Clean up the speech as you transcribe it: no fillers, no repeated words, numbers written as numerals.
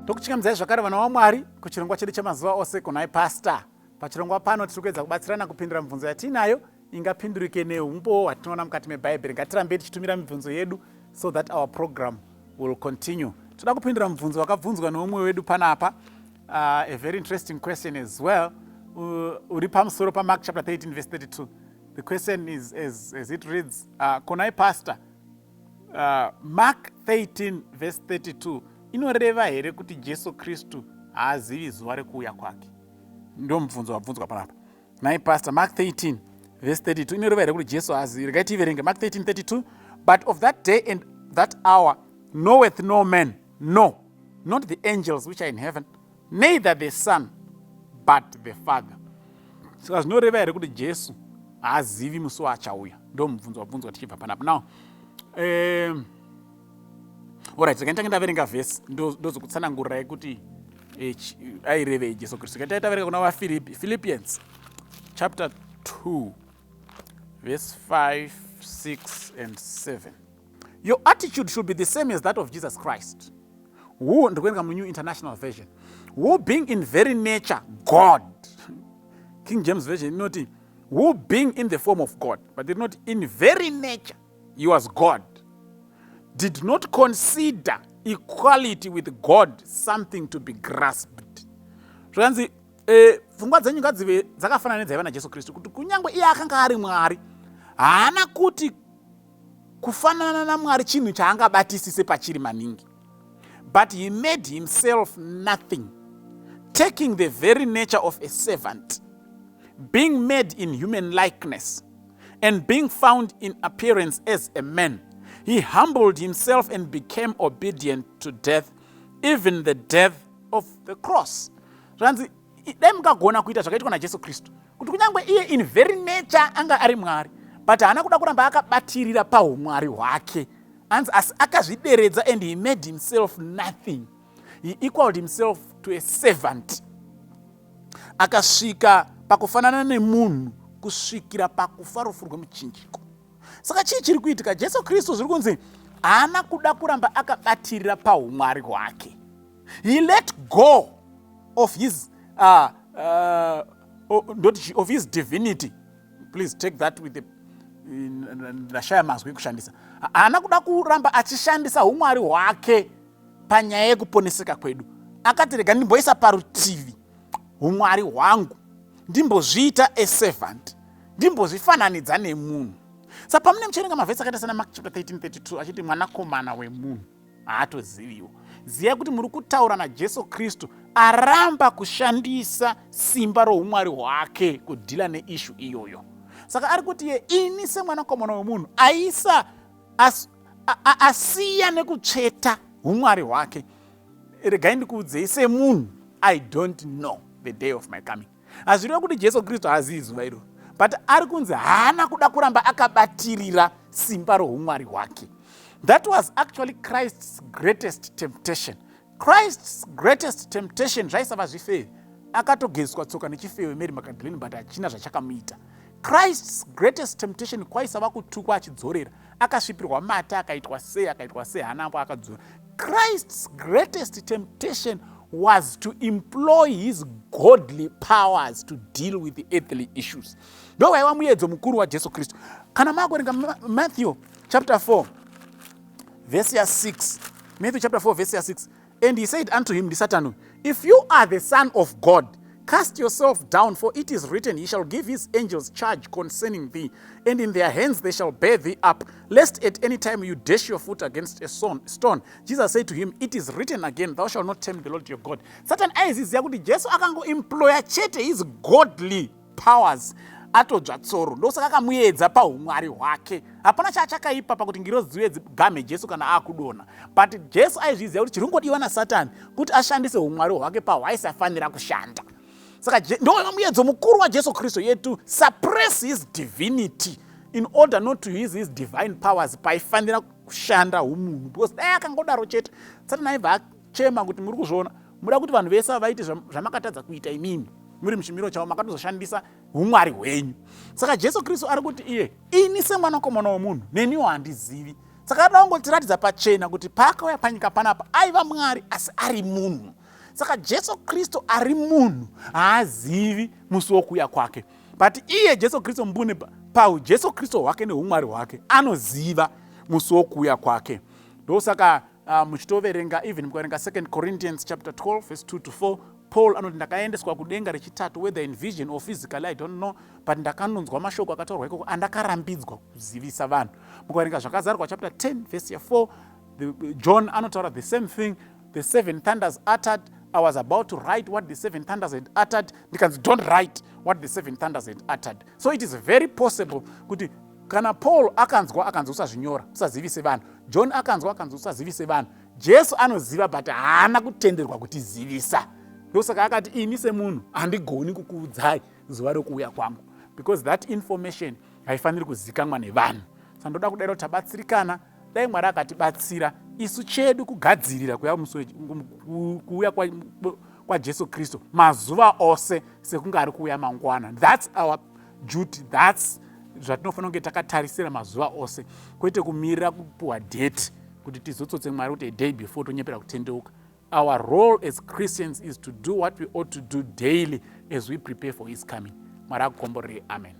Tokuchingamidzai zvakare vana vaMwari kuchirongwa chedu chemazuva ose kunai Pastor. Pachirongwa pano tiri kuedza kubatsirana kupindura mibvunzo yatiinayo ingapindurike neumbowo hwatinoona mukati meBhaibheri. Ngatirambei tichitumira mibvunzo yedu so that our program will continue. Toda kupindura mubvunzo wakabvunzwa neumwe wedu panapa. A very interesting question as well. Uri pamusoro paMark chapter 13 verse 32. The question is as it reads, Konai Pastor, Mark 13 verse 32 inoreva here kuti Jesu Kristu haazivi zuva rekuuya kwake? Ndo mubvunzo wabvunzwa panapa. Nhai Pastor, Mark 13 verse 32 inoreva here kuti Jesu haazivi? Regai tiiverenge. Mark 13 32. But of that day and that hour knoweth no man, no, not the angels which are in heaven, neither the Son, but the Father. Saka zvinoreva here kuti Jesu haazivi musi waachauya? Ndo mubvunzo wabvunzwa tichibva panapa. Now, alright, regai nditange ndaverenga vhesi ndozokutsanangurirai kuti airevei Jesu Kristu. Regai taverenga kuna vaFilipi, Philippians chapter 2 verse 5, 6 and 7. Your attitude should be the same as that of Jesus Christ, who, ndikuverenga muNew International Version, who being in very nature God. King James Version inoti who being in the form of God, but did not in very nature, he was God, did not consider equality with God something to be grasped. Zvakanzi pfungwa dzenyu ngadzive dzakafanana nedzaiva naJesu Kristu, kuti kunyange iye akanga ari Mwari, haana kuti kufanana naMwari chinhu chaangabatisise pachiri maningi, but he made himself nothing, taking the very nature of a servant, being made in human likeness, and being found in appearance as a man, he humbled himself and became obedient to death, even the death of the cross. Zvanzi dai mukagona kuita zvakaitwa naJesu Kristu, kuti kunyange iye in very nature anga ari Mwari, but haana kuda kuramba akabatirira paumwari hwake. Anzi asi akazvideredza, and he made himself nothing, he equaled himself to a servant, akasvika pakufanana nemunhu kusvikira pakufa rufu rwemuchinjiko. Saka chii chiri kuitika? Jesu Kristu, zviri kunzi haana kuda kuramba akabatirira paumwari hwake. He let go of his of his divinity. Please take that with the, ndashaya mazwi ekushandisa. Haana kuda kuramba achishandisa umwari hwake panyaya yekuponeseka kwedu. Akati, rega ndimboisa parutivi umwari hwangu, ndimbozviita a servant, ndimbozvifananidza nemunhu. Saka pamune muchiverenga mavhesi akaita sana Mark chapter 13 32 achiti mwanakomana wemunhu haatoziviwo, ziyai kuti muri kutaura naJesu Kristu aramba kushandisa simba roumwari hwake kudeala neissue iyoyo. Saka ari kuti ye, ini semwanakomana wemunhu aisa asiya nekutsveta umwari hwake, regai ndikuudzei, semunhu I don't know the day of my coming. Hazvireva kuti Jesu Kristu haazivi zuva iroro, but ari kunzi haana kuda kuramba akabatirira simba roumwari hwake. That was actually Christ's greatest temptation. Christ's greatest temptation zvaisava zvifeve. Akatogezwa tsoka nechifeve Mary Magdalene, but hachina zvachakamuita. Christ's greatest temptation kwaisava kutukwa achidzorera, akasvipirwa mata, akaitwa sei, akaitwa sei, haana akadzora. Christ's greatest temptation was to employ his godly powers to deal with the earthly issues. Ndo waiva muedzo mukuru waJesu Kristu. Kana makuverenga Matthew chapter 4 verse ya6, Matthew chapter 4 verse ya6, "And he said unto him," ndisatani, "If you are the Son of God, cast yourself down, for it is written, He shall give his angels charge concerning thee, and in their hands they shall bear thee up, lest at any time you dash your foot against a stone. Jesus said to him, It is written again, Thou shalt not tempt the Lord your God." Satan aiziziva kuti Jesu akangoemploya chete his godly powers, atodzva tsoro. Ndosaka akamuedza paumwari hwake. Hapana chaachakaipa pakuti ngirozi dziuye dzigamhe Jesu kana akudonha, but Jesu aizviziva kuti chiri kungodiwa naSatani kuti ashandise umwari hwake pahwaisafanira kushanda. Saka ndowaiva muedzo mukuru waJesu Kristu, yeto suppress his divinity in order not to use his divine powers paifanira kushanda umunhu, because dai akangodaro chete, Satani aibva achema kuti, muri kuzviona, muda kuti vanhu vese vaite zvamakatadza kuita imimi muri muchimiro chavo, makatozoshandisa umwari hwenyu. Saka Jesu Kristu ari kuti iye, ini semwanakomana womunhu, neniwo handizivi. Saka ada kungotiratidza pachena kuti paakauya panyika panapa aiva Mwari asi ari munhu. Saka Jesu Kristu ari munhu haazivi musi wokuuya kwake, but iye Jesu Kristu mbune pauJesu Kristu hwake neumwari hwake anoziva musi wokuuya kwake. Ndosaka muchitoverenga, even mukaverenga 2 Corinthians chapter 12 verse 2 to 4, Paul anoti, "Ndakaendeswa kudenga rechitatu, whether in vision or physically, I don't know, but ndakanonzwa mashoko akataurwa ikoko andakarambidzwa kuzivisa vanhu." Mukaverenga Zvakazarurwa chapter 10 verse ya4, John anotaura the same thing: "The seven thunders uttered. I was about to write what the seven thunders had uttered, ndikanzi, 'Don't write what the seven thunders had uttered.'" So it is very possible kuti kana Paul akanzwa akanzi usazvinyora, usazivise vanhu, John akanzwa akanzi usazivise vanhu, Jesu anoziva, but haana kutenderwa kutizivisa. Ndosaka akati, "Ini semunhu handigoni kukuudzai zuva rokuuya kwangu," because that information haifaniri kuzikanwa nevanhu. Saka ndoda kudaro tabatsirikana. Dai Mwari akatibatsira. Isu chedu kugadzirira kuuya kwaJesu Kristu mazuva ose sekunge ari kuuya mangwana. That's our duty, that's zvatinofanira kunge takatarisira mazuva ose, kwete kumirira kupuhwa date kuti tizotsotse Mwari kuti a day before tonyepera kutendeuka. Our role as Christians is to do what we ought to do daily as we prepare for his coming. Mwari akukomborerei. Amen.